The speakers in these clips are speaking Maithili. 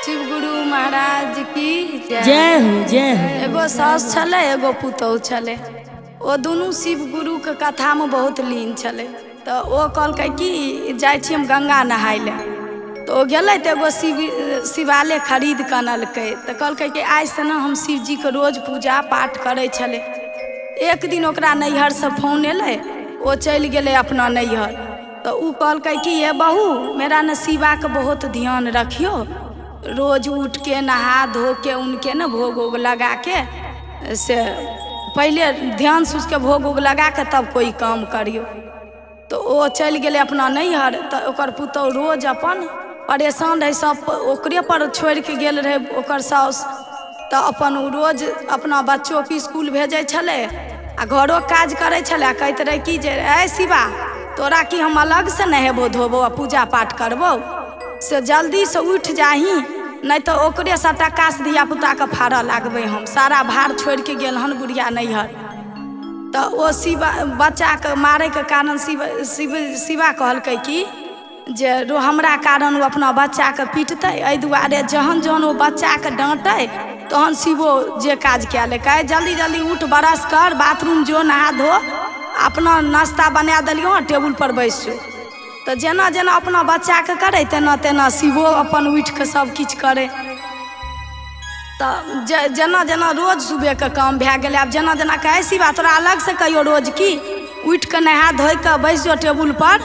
शिव गुरु महाराज की जय। जय हो, जय हो। एगो साउस छलै, एगो पुतोहु छलै। ओ दुनू शिव गुरुके कथामे बहुत लीन छलै। तऽ ओ कहलकै कि जाइ छी हम गंगा नहाय लए। तऽ ओ गेलै तऽ एगो शिवालय खरीद कऽ अनलकै। तऽ कहलकै कि आइसँ ने हम शिवजीके रोज पूजा पाठ करै छलै। एक दिन ओकरा नैहरसँ फोन एलै, ओ चलि गेलै अपना नैहर। तऽ ओ कहलकै कि हे बहू, मेरा ने शिवाके बहुत ध्यान रखियौ, रोज उठ के नहा धो के उनके ने भोग उग लगा के, से पहिले ध्यान से उसके भोग उग लगा के तब कोइ काम करियौ। तऽ ओ चलि गेलै अपना नैहर। तऽ ओकर पुतोहु रोज अपन परेशान रहै, सब ओकरे पर छोड़िके गेल रहै ओकर साउस। तऽ अपन ओ रोज अपना बच्चोके इसकुल भेजै छलै आ घरोके काज करै छलै आ कहैत रहै कि जे ऐ शिवा, तोरा कि हम अलगसँ नहेबो धोबो आ पूजा पाठ करबौ, से जल्दीसँ उठि जाही, नहि तऽ ओकरे सभटा काज धियापुताके फाड़ऽ लागबै हम, सारा भार छोड़िके गेल हन बुढ़िया नैहर। तऽ ओ शिवा बच्चाके मारैके कारण शिव शिव शिवा कहलकै कि जे हमरा कारण ओ अपना बच्चाके पिटतै, एहि दुआरे जहन जहन ओ बच्चाके डाँटै तहन शिवो जे काज कए लै। कहै जल्दी जल्दी उठ, ब्रश कर, बाथरूम जो, नहा धो, अपना नाश्ता बना देलियौ हँ, टेबुल पर बैस जो। तऽ जेना जेना अपना बच्चाके करै तेना तेना शिवो अपन उठि कऽ सब किछु करै। तऽ जेना जेना रोज सुबहके काम भए गेलै, आब जेना जेना कहै शिवा तोरा अलगसँ कहियो रोज की उठि कऽ नहा धोइ कऽ बैस जो टेबुल पर,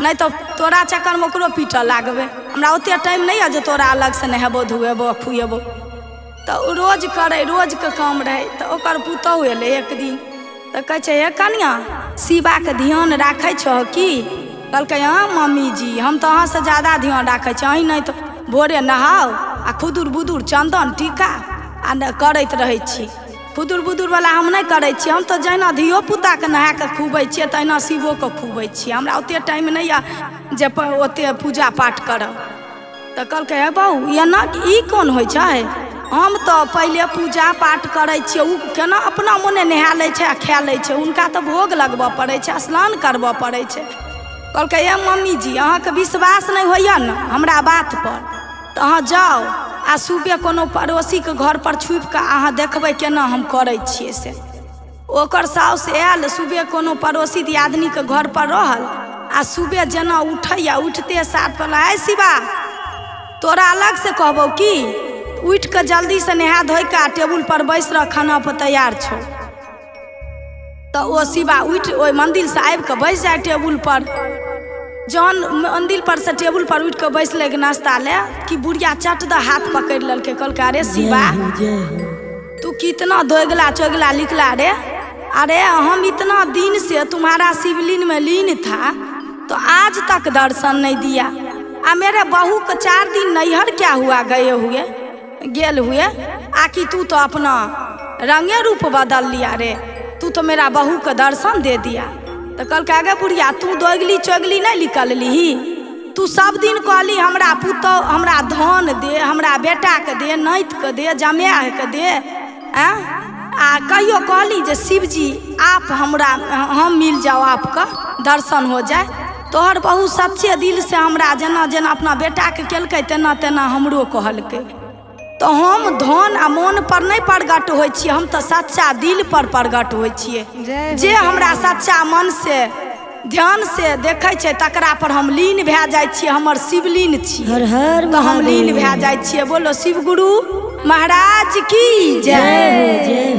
नहि तऽ तोरा चक्करमे ओकरो पीटऽ लागबै, हमरा ओते टाइम नहि यऽ जे तोरा अलगसँ नहेबो धुएबो खुएबो। तऽ ओ रोज करै, रोजके काम रहै। तऽ ओकर पुतोहु एलै एक दिन, तऽ कहै छै हे कनिआ, शिवाके ध्यान राखै छहो की? कहलकै हँ मम्मी जी, हम तऽ अहाँसँ ज्यादा ध्यान राखै छी, अहीं नहि तऽ भोरे नहाउ आ खुदुर बुदुर चन्दन टीका आ करैत रहै छी। खुदुर बुदुरवला हम नहि करै छी, हम तऽ जहिना धियो पुताके नहा कऽ खुबै छियै तहिना शिवोके खुबै छियै, हमरा ओतेक टाइम नहि यऽ जे ओतेक पूजा पाठ करब। तऽ कहलकै हे बहू, एना ई कोन होइ छै, हम तऽ पहिले पूजा पाठ करै छियै, ओ केना अपना मोने नहा लै छै आ खा लै छै, हुनका तऽ भोग लगबऽ पड़ै छै, स्नान करबऽ पड़ै छै। कहलकै हे मम्मी जी, अहाँके विश्वास नहि होइए ने हमरा बातपर, तऽ अहाँ जाउ आ सुबह कोनो पड़ोसीके घरपर छुपिकऽ अहाँ देखबै केना हम करै छियै से। ओकर साउस आयल सुबह कोनो पड़ोसी दियादनीके घरपर रहल आ सुबह जेना उठैए उठिते साथ कहलक आइ शिवा, तोरा अलगसँ कहबौ की, उठि कऽ जल्दीसँ नहा धोइ कऽ आ टेबुलपर बैस रह, खाना पर तैयार छौ। तऽ ओ शिवा उठि ओहि मन्दिरसँ आबि कऽ बैस जाइ टेबुलपर। जहन मन्दिर पर से टेबुल पर उठि कऽ बैसलै नाश्ता ले कि बुढ़िया चट दऽ हाथ पकड़ि लेलकै, कहलकै अरे शिवा, तू कितना दोगला चौगला निकला रे, अरे हम इतना दिन से तुम्हारा शिवलिंग में लीन था तो आज तक दर्शन नहीं दिया, आ मेरे बहू के 4 दिन नैहर क्या हुआ गए हुए गेल हुए, आकि तू तो अपना रंगे रूप बदल लिया रे, तू तो मेरा बहू के दर्शन दे दिया। तऽ कहलकै आगे बुढ़िया, तू दोगली चौगली नहि निकललीही, तू सब दिन कहली हमरा पुतहु हमरा धन दे, हमरा बेटाके दे, नातिके दे, जमायके दे, आँय, आ कहियो कहली जे शिवजी आप हमरा हम मिल जाओ, आपके दर्शन हो जाए। तोहर बहू सच्चे दिल से हमरा जेना जेना अपना बेटाके केलकै तेना तेना हमरो कहलकै। तऽ हम धन आ मोन पर नहि प्रगट होइ छियै, हम तऽ सच्चा दिल पर प्रगट होइ छियै। जे हमरा सच्चा मन से ध्यान से देखै छै तकरा पर हम लीन भए जाइ छियै, हमर शिवलीन छी, हर हर तऽ हम लीन भए जाइ छियै। बोलो शिव गुरु महाराज की जय। जय।